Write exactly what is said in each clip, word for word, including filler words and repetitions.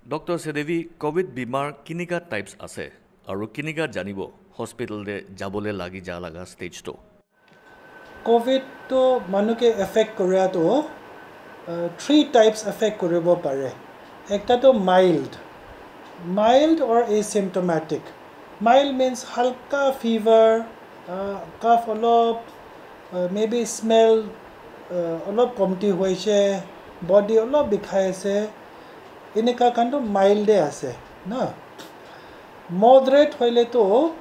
Doctor Sedevi, covid bimar kinika types ase aru kinika janibo hospital te jabole lagi ja laga stage to? Covid to manu ke affect korea to uh, three types affect koribo pare. Ekta to mild, mild or asymptomatic. Mild means halka fever, uh, cough olop, uh, maybe smell uh, olop komti hoise, body olop bikhai ase, eneka khan to mild de ase na. Moderate hoile to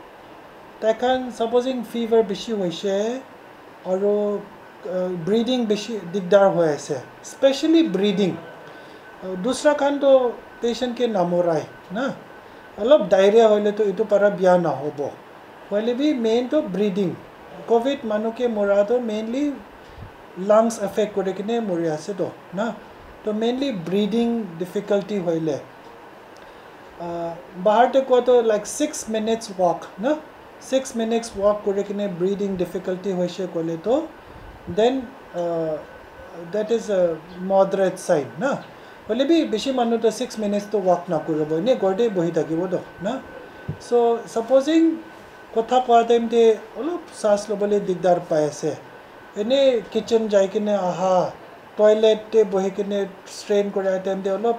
tai khan supposing fever bishi hoise aru uh, breathing bishi digdar hoi ase, specially breathing. Uh, dusra khan to patient ke namorai na, olop diarrhea hoile to itu para bia nahobo. Hoile bi main to breathing. Covid manu ke mora to mainly lungs affect kori kene mori ase to na. To mainly breathing difficulty hoile uh, bahar te koa to like six minutes walk na, six minutes walk kori kene breathing difficulty hoise koile to then uh, that is a moderate sign na. Hoile bi bishi manu to six minutes to walk na koribo, ene ghor te bohi thakibo to na. So supposing kotha koa time te olop saas lobole digdar pai ase, ene kitchen jai kene aha, toilet te bohi kene strain kora time te olop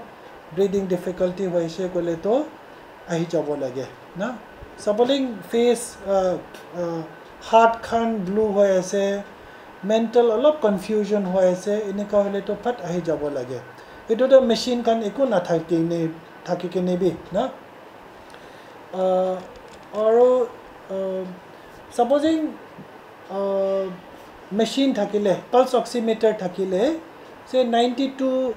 breathing difficulty hoise koile to ahi jabo lage na. Supposing face uh, uh, hat khan blue hoi ase, mental olop confusion hoi ase, eneka hoile to phat ahi jabo lage. Etu to machine khan eku na thaki ne thaki kene bi na. Uh, aru uh, supposing uh, machine thakile, pulse oximeter thakile, say ninety two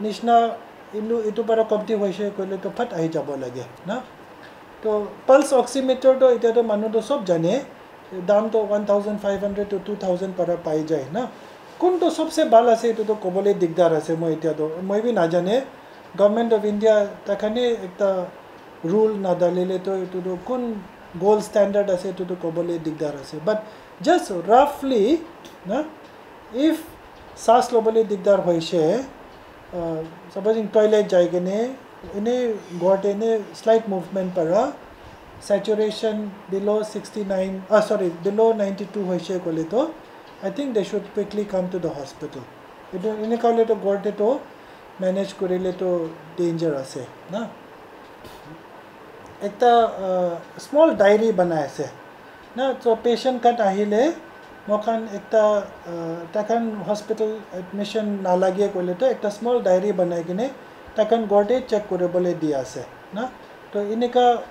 nishna inu itu para komti hoise koile to phat ahi jabo lage na. To pulse oximeter to itya to manu to sob jane, dam to one thousand five hundred to two thousand para pai jai na. Kun to sobse bhal ase itu to kobole digdar ase, moi itya to moi bi najane. Government of India takhane ekta rule nadalile to itu to kun gold standard ase itu to kobole digdar ase, but just roughly na, if saas lobole digdar hoise, uh, supposing toilet jai kene ene ghor te ene slight movement para saturation below sixty nine, ah sorry, below ninety two hoise koile to I think they should quickly come to the hospital. Itu eneka hoile to ghor te to manage korile to danger ase na. Ekta uh, small diary banai ase na, so patient khan ahile moikhan ekta uh, takhan hospital admission nalage koile to ekta small diary banai kene takhan ghor te check koribole di ase na. To eneka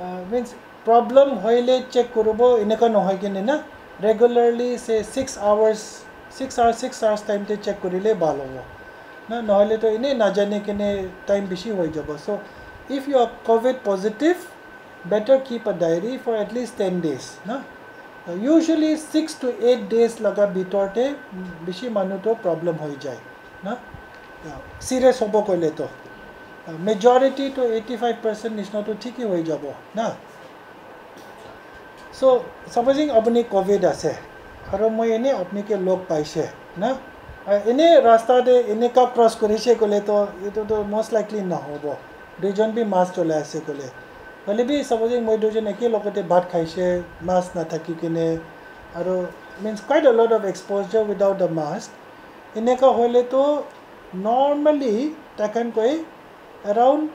uh, means problem hoile check koribo, eneka nohoi kene na, regularly say six hours, six hours, six hours time te check korile bhal hobo na, nohole to ene najane kene time bishi hoi jabo. So if you are covid positive, better keep a diary for at least ten days na. Uh, usually six to eight days laga bitor te mm, bishi manu to problem hoi jai na. Uh, serious hobo koile to uh, majority to eighty five percent nishna to thik hi hoi jabo na. So supposing apuni covid ase aru moi ene apuni ke log paise na, uh, ene rasta te eneka cross korise koile to itu to most likely nahobo, duijon bi mask cholai ase koile. Hoile bi supposing moi duijon eke logote bhat khaise mask nathaki kene, aru means quite a lot of exposure without the mask, eneka hoile to normally takhan koi around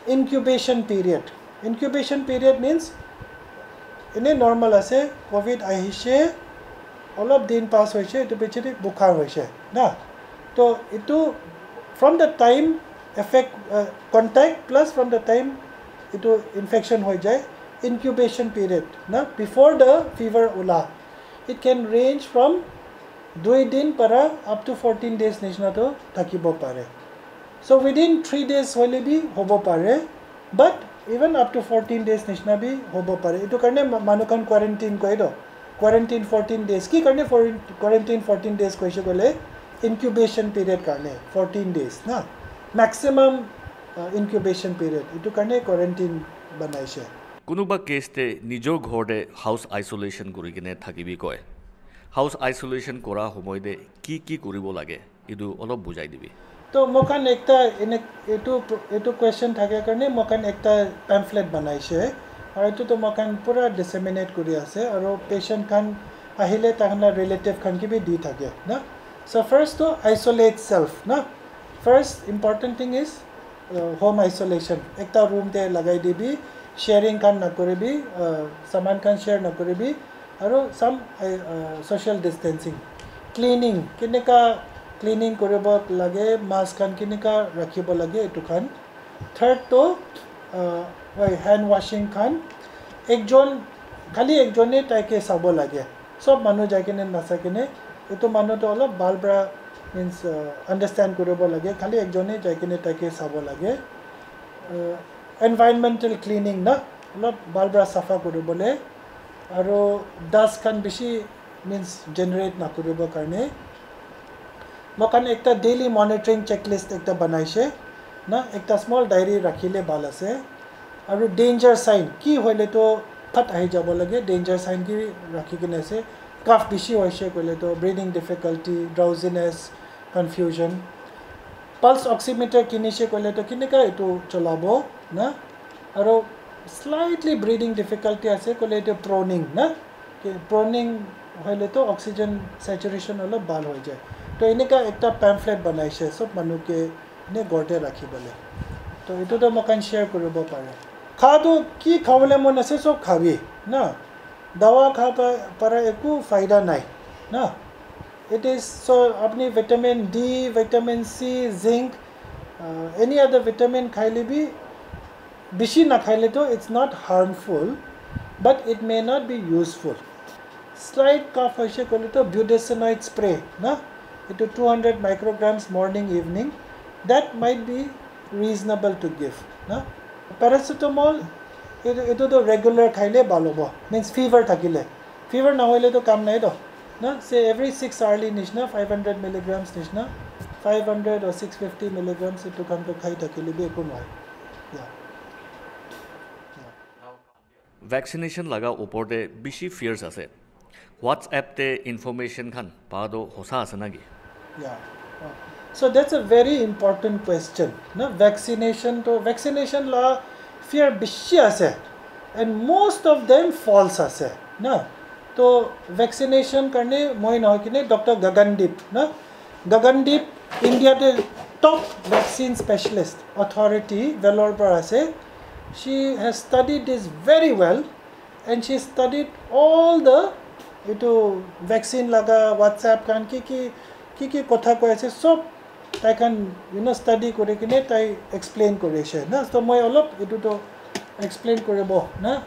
incubation period. Incubation period means ene normal ase, covid ahise, olop din pass hoise, itu pichete bukhar hoise na. To itu from the time effect uh, contact plus from the time itu infection hoi jai, incubation period na, before the fever ula, it can range from dui din para up to fourteen days nishna to thakibo pare. So within three days hoile bi hobo pare, but even up to fourteen days nishna bi hobo pare. Itu karne ma- manu khan quarantine koi do. Quarantine fourteen days. Ki karne foreign- quarantine fourteen days koise kole incubation period karne fourteen days na. Maximum uh, incubation period. Itu karne quarantine banaise. Kunuba case te nijor ghor te house isolation kuri kene thakibi koi. House isolation kora homoy te ki ki kuribo lage? Etu olop bujai dibi. So, moikhan ekta ene-, etu, etu question thake karne moikhan ekta pamphlet banaise. Aru etu toh moikhan pura disseminate kuri ase. Aru patient khan ahile takhan la relative khan ke bi di thake na. So, first to isolate self na. First important thing is uh, home isolation. Ekta room te lagai dibi, sharing khan nakuribi, uh, saman khan share nakuribi, aru some uh, social distancing. Cleaning, kineka cleaning kuribo lage, mask khan kineka rakhibo lage, etu khan. Third to uh, hand washing khan. Ekjon, khali ekjone taike sabo lage. Sob manu jai kene nasai kene, etu manu to olop bhal para means uh, understand kuribo lage. Khali ekjone jai kene taike sabo lage. Uh, environmental cleaning na, olop bhal para safa kuribole. Aru dust khan bishi means generate nakuribo karne. Moikhan ekta daily monitoring checklist ekta banaise na, ekta small diary rakhile bhal ase. Aru danger sign ki hoile to phat ahi jabo lage, danger sign ki rakhi kene ase. Cough bishi hoise koile to breathing difficulty, drowsiness, confusion. Pulse oximeter kinise koile to kineka etu cholabo na. Aru slightly breathing difficulty ase koile to proning na. Proning hoile to oxygen saturation olop bhal hoi jai. To eneka ekta pamphlet banaise, sob manu ke ne ghor te rakhi bole. To etu to moikhan share kuribo pare. Kha to ki khabole mon ase sob khabi na. Dawa kha pa para eku faida nai na. It is so apni vitamin D, vitamin C, zinc, uh, any other vitamin khaile bi bishi nakhaile to it's not harmful, but it may not be useful. Slight cough hoise koile to budesonide spray na, etu two hundred micrograms morning evening, that might be reasonable to give na. Paracetamol etu, etu to regular khaile bhal hobo, means fever thakile. Fever nahoile to kam nai to na, say every six hourly nishna five hundred milligrams nishna, five hundred or six fifty milligrams etu khan to khai thakile bi eku nohoi. Yeah. Vaccination laga opor te bishi fears ase. WhatsApp te information khan pa do hosa ase naki? Yeah. So that's a very important question. Na vaccination to vaccination la fear bishi ase, and most of them false ase. Na to vaccination karne moi nohoi kine Doctor Gagandeep na, Gagandeep India te top vaccine specialist authority Vellore para ase. She has studied this very well and she studied all the etu vaccine laga WhatsApp khan ki ki ki ki kotha koi ase sob tai khan you know study kuri kine tai explain kuri ase na. So moi olop etu to explain kuribo na.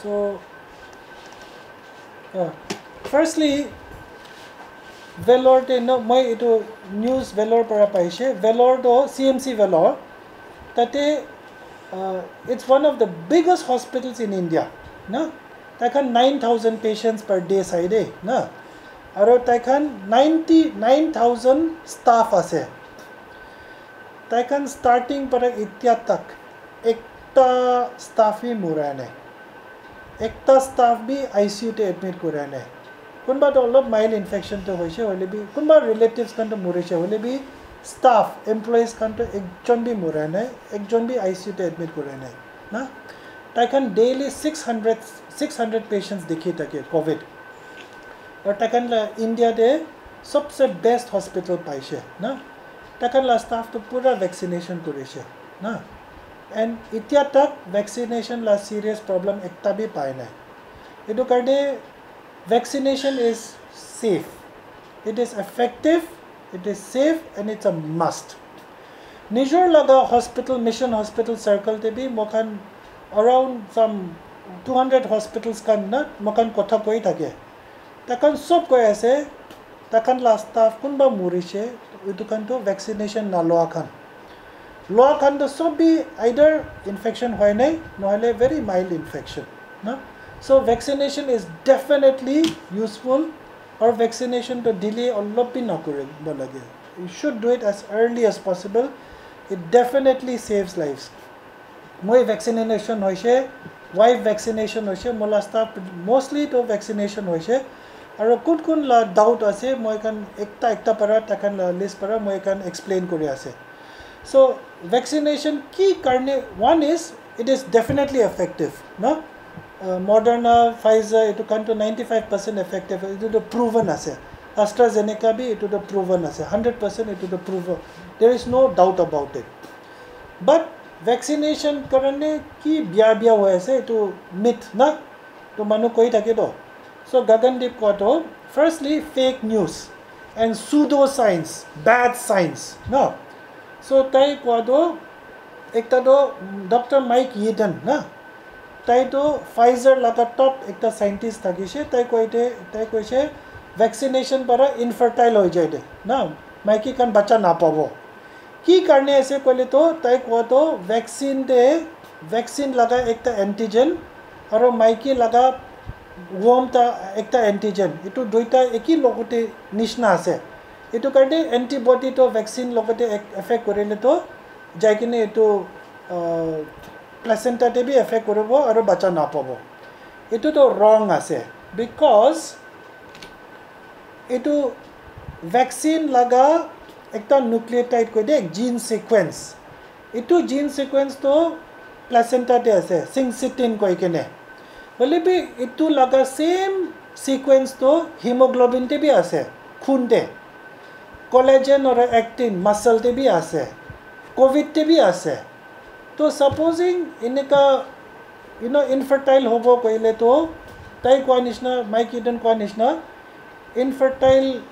So uh, firstly Vellore te no moi etu news Vellore para paise. Vellore to C M C Vellore tate uh, it's one of the biggest hospitals in India na. Tai khan nine thousand patients per day sai de na. Aru tai khan ninety nine thousand staff ase. Tai khan starting para itya tak ekta staff hi murai nai. Ekta staff bi I C U te admit kurai nai. Kunba to olop mild infection to hoise hoile bi kunba relatives khan to murise hoile bi staff employees khan to ekjon bi murai nai, ekjon bi I C U te admit kurai nai na. Tai khan daily six hundred six hundred patients dikhi thake covid. Aru tai khan la India te sobse best hospital paise na. Tai khan la staff to pura vaccination kurise na. And itya tak vaccination la serious problem ekta bi pai nai. Etu karne vaccination is safe. It is effective, it is safe and it's a must. Nijor laga hospital, mission hospital circle te bi moikhan around some two hundred hospitals khan na moikhan kotha koi thake. Takhan sob koi ase, takhan la staff kunba murise, etu khan to vaccination na loa khan. Loa khan to sob bi either infection hoi nai, nohole very mild infection. Na? So vaccination is definitely useful or vaccination to delay olop bi nakuribo lage. You should do it as early as possible. It definitely saves lives. Moi vaccination hoise, wife vaccination hoise, mola staff mostly to vaccination hoise. Aro kun kun la doubt ase, moi khan ekta ekta para takhan la list para moi khan explain kuri ase. So vaccination ki karne, one is it is definitely effective, no? Uh, Moderna, Pfizer, itu khan to ninety five percent effective, itu to proven ase. AstraZeneca bi itu to proven ase, hundred percent itu to proven. There is no doubt about it. But vaccination karne ki bia bia hoi ase, itu myth na? To manu koi thake to. So Gagandeep kowa to, firstly, fake news and pseudo science, bad science, no? So tai kowa to, ekta to Doctor Mike Yeadon, na? Tai to Pfizer laga top ekta scientist thakishe, tai koite, tai koise vaccination para infertile hoi jai de, na? Maiki khan bacha napabo. Ki karne ase koile to, tai kowa to vaccine te, vaccine laga ekta antigen aro maiki laga worm ta ekta antigen, itu duita eki logote nishna ase. Itu karne antibody to vaccine logote ek- effect kurile to jai kene itu, uh, placenta te bi effect kuribo aro bacha napabo. Itu to wrong ase, because itu vaccine laga ekta nucleotide koi de, gene sequence. Itu gene sequence to placenta te ase, syncytin koi kene. Hoile bi itu laga same sequence to hemoglobin te bi ase, khun te. Collagen or actin muscle te bi ase, covid te bi ase. To supposing eneka, you know, infertile hobo koile to, tai kowa nishna, Mike Yeadon kowa nishna, infertile,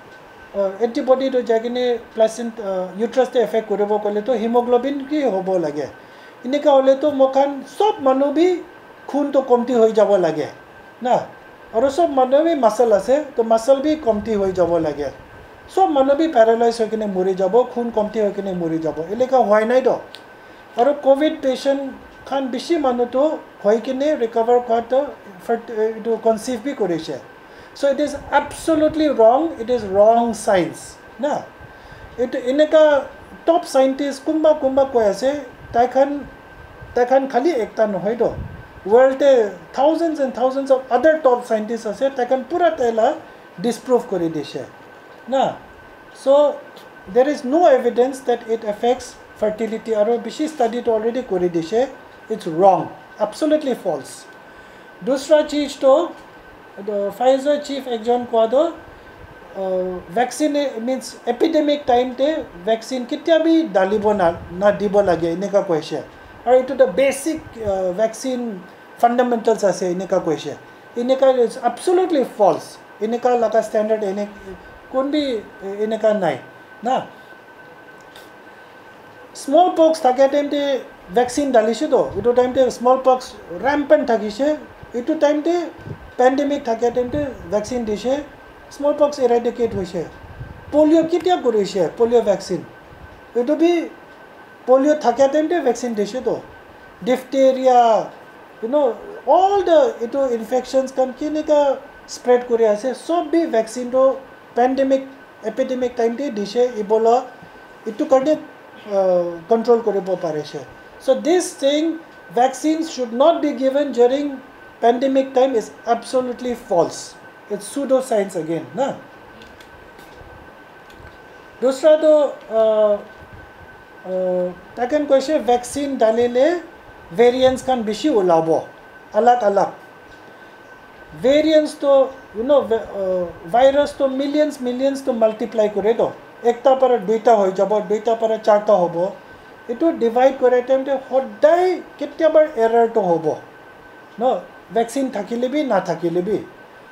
uh, antibody to jai kene placenta, uh, uterus te effect kuribo koile to hemoglobin ki hobo lage. Eneka hole to moi khan sob manu bi khun to komti hoi jabo lage, na? Aro sob manu bi muscle ase, to muscle bi komti hoi jabo lage. Sob manu bi paralyze hoi kene mori jabo, khun komti hoi kene mori jabo. Eneka hoi nai to. Aro covid patient khan bishi manu to hoi kene recover kora to fert- eh, itu conceive bi kurishe. So it is absolutely wrong, it is wrong science, na? Itu eneka top scientist kumba kumba koi ase, tai khan, tai khan khali ekta nohoi to. World te thousands and thousands of other top scientists ase, tai khan pura tai la disprove kuri dishe, na? So there is no evidence that it affects fertility, aro bishi study to already kuri dishe. It's wrong, absolutely false. Dusra cheez to, the Pfizer chief ekjon kowa to, uh, vaccine, means epidemic time te vaccine ketia bi dalibo na, na dibo lage, eneka koise. Aru itu the basic, uh, vaccine fundamentals ase, eneka koise. Eneka is absolutely false. Eneka laga standard ene, kun bi, eh, eneka nai, na? Small pox thakia time te vaccine dalishe to, itu time te small pox rampant thakishe, itu time te pandemic thakia time te vaccine dishe, small pox eradicate hoishe. Polio ketia kurishe, polio vaccine? Itu bi polio thakia time te vaccine dishe to. Diphtheria, you know, all the itu infections khan kenika spread kuri ase, sob bi vaccine to pandemic, epidemic time te dishe, Ebola, itu karne, uh, control kuribo parishe. So this thing, vaccines should not be given during pandemic time is absolutely false. It's pseudoscience again, na? Dusra to, uh, uh, taken koise vaccine dalile variants khan bishi ulabo, alag alag. Variants to, you know, va- uh, virus to millions, millions to multiply kore to. Ekta para duita hoi jabo, duita para charta hobo. Itu divide kore time te hodai ketiabar error to hobo. No, vaccine thakile bi, na thakile bi.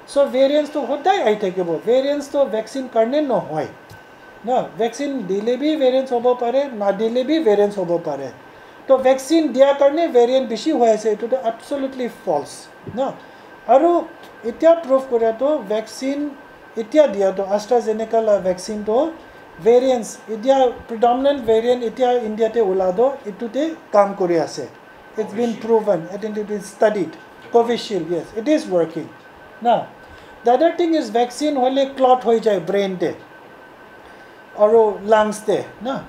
So variants to hodai ahi thakibo. Variants to vaccine karne nohoi. Na, vaccine dile bi variants hobo pare, na dile bi variants hobo pare. To vaccine dia karne variant bishi hoi ase, itu to absolutely false. Na, aru itia proof kora to vaccine itia dia to AstraZeneca la vaccine to variants, itia predominant variant itia India te ula to, itu te kam kuri ase. It's been proven and it has been studied. Covishield, yes, it is working. Now, the other thing is vaccine hoile clot hoi jai brain te, aru lungs te, na?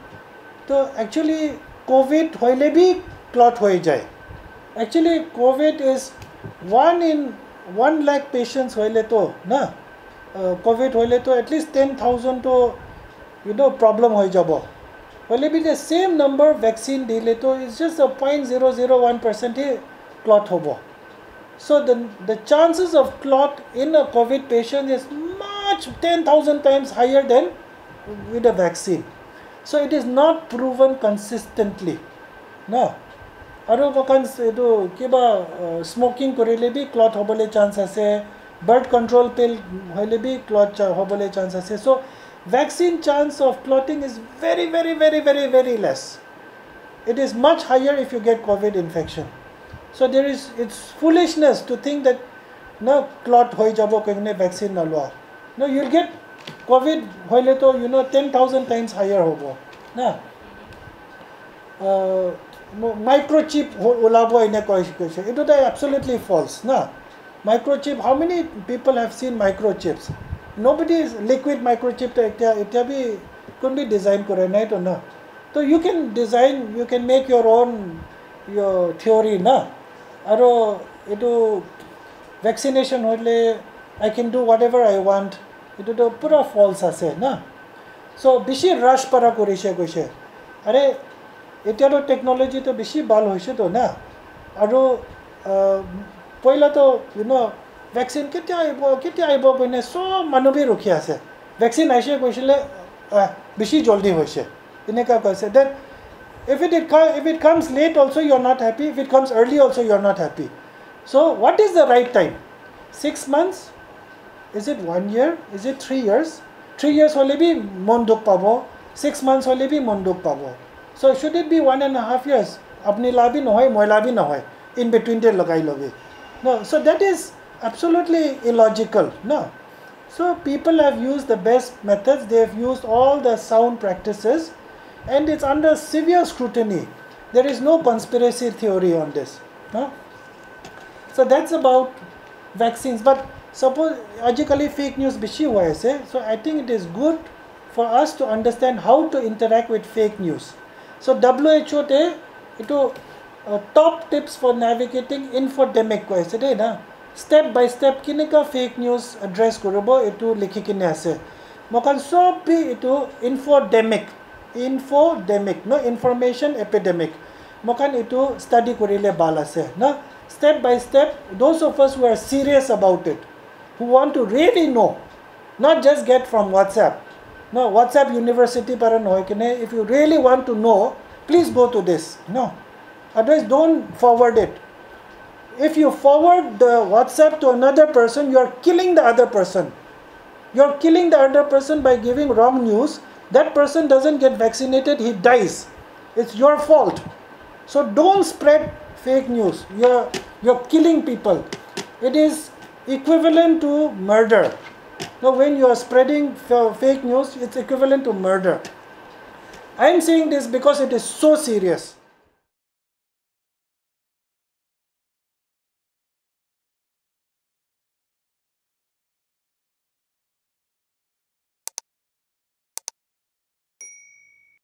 To actually covid hoile bi clot hoi jai. Actually covid is one in one lakh patients hoile to, na? uh, covid hoile to at least ten thousand to, you know, problem hoi jabo. Hoile bi the same number vaccine dile to it's just a point zero zero one percent hi clot hobo. So the, the chances of clot in a covid patient is much, ten thousand times higher than with a vaccine. So it is not proven consistently. Na? Aru moikhan etu kiba, uh, smoking korile bi clot hobole chance ase, birth control pill hoile bi clot cha- hobole chance ase. So vaccine chance of clotting is very, very, very, very, very less. It is much higher if you get covid infection. So there is, it's foolishness to think that na clot hoi jabo koine vaccine na lua. No, you'll get covid hoile to, you know, ten thousand times higher hobo. Na? Uh, mo- microchip ho- ulabo ene koi- koise. Etu to absolutely false, na? Microchip, how many people have seen microchips? Nobody is, liquid microchip to etia, etia bi kun bi design kore nai to, na? So you can design, you can make your own, your theory, na? Aru etu vaccination hoile I can do whatever I want. Etu to pura false ase, na? So bishi rush para korise koise. Are, etia to technology to bishi bhal hoise to, na? Aru, uh, poila to, you know, vaccine ketia aibo, ketia aibo koine sob manu bi rukhi ase. Vaccine aise koisile, uh, bishi jaldi hoise. Eneka koise. Then if it, it co- if it comes late also, you are not happy. If it comes early also, you are not happy. So what is the right time? Six months? Is it one year? Is it three years? Three years hoile bi mon dukh pabo. Six months hoile bi mon dukh pabo. So should it be one and a half years? Apni la bi nohoi, moi la bi nohoi. In between te lagai lobi. No, so that is absolutely illogical. No. So people have used the best methods, they have used all the sound practices, and it's under severe scrutiny. There is no conspiracy theory on this. No? So that's about vaccines. But suppose, ajikali fake news bishi hoi ase. So I think it is good for us to understand how to interact with fake news. So W H O te itu, uh, top tips for navigating infodemic koi ase de na. Step by step kineka fake news address kuribo itu likhi kine ase. Moikhan sob bi itu infodemic, infodemic, no, information epidemic. Moikhan itu study kurile bhal ase, na? Step by step, those of us who are serious about it, who want to really know, not just get from WhatsApp. No, WhatsApp university para nohoi kene, if you really want to know, please go to this. No, otherwise don't forward it. If you forward the WhatsApp to another person, you are killing the other person. You are killing the other person by giving wrong news. That person doesn't get vaccinated, he dies. It's your fault. So don't spread fake news. You're you're killing people. It is equivalent to murder. Now, when you are spreading f- fake news, it's equivalent to murder. I am saying this because it is so serious.